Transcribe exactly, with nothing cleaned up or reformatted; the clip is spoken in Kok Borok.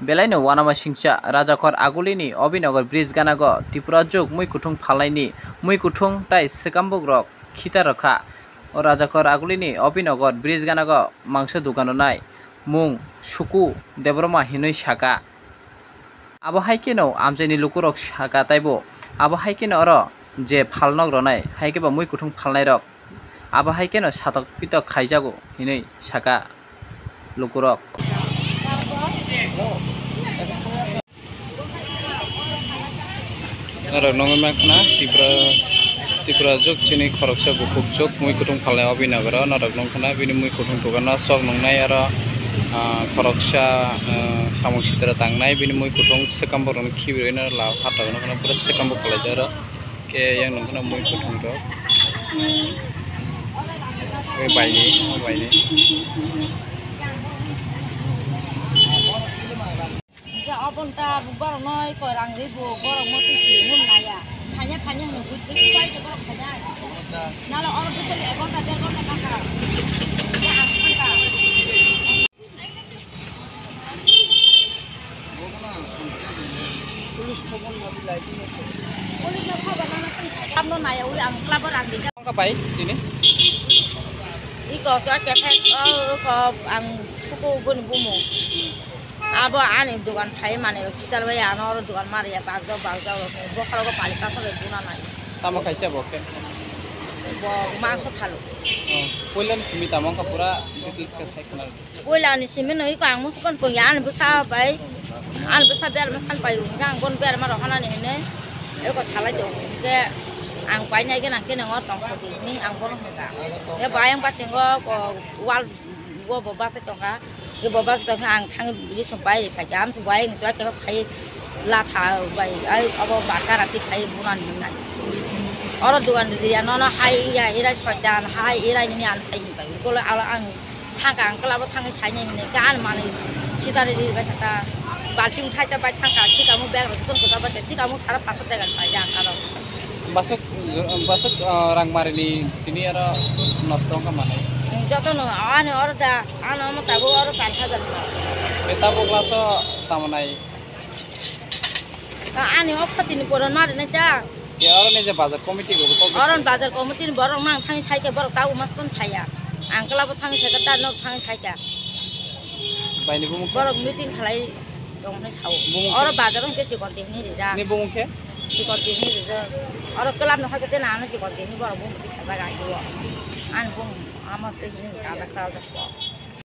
Belaino uanama singcha, Rajakhor Agulini Obinagar bridge ganago Tripura jwk mui kuthung phalnaini mui kuthung tai swkambuk rok khita rwkha. O Rajakhor Agulini Obinagar bridge ganago mangso dukan rwnai mung Suku Debbarma hinwi saka. Abo hai kheno amchaini lukurok saka taibo. Abo hai kheno oro je phalnok rwnai, hai khe ba mui kuthung phalnairok. Abo hai kheno satok pitok khaijago hinwi saka lukurok. Norok nugwi mankha na Tripura, Tripura jwk chini khoroksa bukhuk jwk mui kuthung phalnai Obinagarno norok nukha na bini mui kuthung dukano sok nungnai aro, ah, khoroksa, ah, samung sitra tangnai bini mui kuthung swkang borokno khibiui no la phataro nukha na pura swkang bo kalaijak aro. Khe yang nungkhano mui kuthung rok. Oi baini, o baini. Hingke o bonta borok noi koi rang ri bo borok mo twi si nung naya. Phanya phanya hwnwi bui thwi pai khe borok phanya. Nalo oro bwswk ek ghonta der ghonta kaka. Hingke ang thangka. Club no nai ui ang club o rang rijak. Wngkha bai tini? Iko khe kefek o ko ang suku boni bumo. Abo ani dogan phai mani rok kichar bai ano oro dogan mari ya bagja bagja rok bokaro go pali pathor bai buna nai. Tamo kaisa bo khe? Bo mangso phalo. Oh, puila ni simi tamo wngkha pura details khe sai khna. Puila ni simi no iko ang musupan pungya ani bwsa bai, ani bwsa berma san pai hwnka ang bon berma rok hanani hwnwi iko salai tongo hwnkhe ang painai gana khe nang o tong sadi hwnwi ang bono hwnka. Hwnkhe bai ang bachengo wall o bo bachai tongkha, hwnkhe bo bachai tongkha ang thangwi bwswk bai ri phaikha amtwi bai ang chwai khe phai latha bai ai abo barka rati phai bunani hwnai. Oro dogan riya nono hai ya irai soitan hai irai hwnwi ang phai hwnbai ukolog alo ang. Thangka ang club o thangwi sainai hinwi khe ani manwi sitari ri bai kha ta. Balting thaisa bai thangka, sikamo bag rok jotono kwtal bai kha, sikamo sara paso tegan pai de ang aro. Basuk, basuk, ah, rang marini tini aro nosto wngkha manwi. Jotono ani oro da, ani omo tabuk oro char hajar. Be tabuk laso tamanai. Ani o khotini boron mari nai ta. Ya, oro ni je bazar committee go, oro ni bazar committee ni borok nang thang sai khe borok ta umas kon phaya. Ang club o thang sai khe ta nok thang sai khe. Baini bumung khe? Borok meeting khalai tong nai sao. Bumung khe? Oro bazar hwn khe chikon tini rijak. Ni bumung khe? Chikon tini rijak. Oro club no hai khe te nang chikon tini borok bumung kisa jaga ayo. Ani bumung amo te hini kadak ta jak.